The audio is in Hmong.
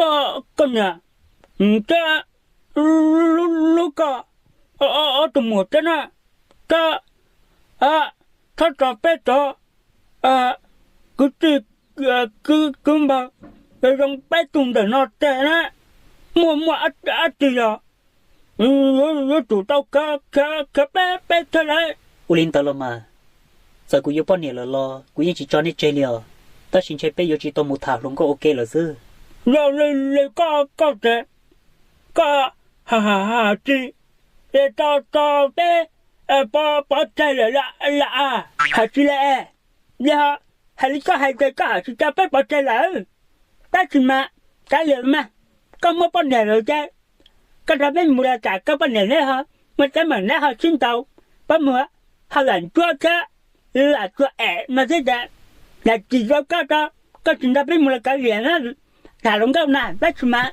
Koj niam, thiab lub koj ob tug muam thiab na, koj txhob tso peb cov kwv tij kwv npawg zoo peb tug ntawm no tseg na. Muaj muaj dab tsi los yuav tsum tau khiav peb peb thiab lauj. Ua li ntawd los mas, txawm kuv yuav poj niam lawm los kuv yeej tsis tso nej tseg li os, tab sis ntshe peb yuav tsis tau mus tham hluas nkauj ua ke lawm xwb. Yog li koj, koj tseem, koj hais tsis, es tso peb pov tseg lawm los hais tsis li es, yog hais li koj hais ces koj hais tsis tso peb pov tseg lawm. Tab sis mas kav liam mas, koj muaj poj niam lawm ces koj nrog peb mus los tsam koj poj niam neb ho muaj teeb meem neb ho sib ntaus, pab muag ho lam ntsuab thiab lam txuag em no xwb ces, lam tsis tso koj, koj tsis nrog peb mus los kav liam na, tham hluas nkauj na, tab sis mas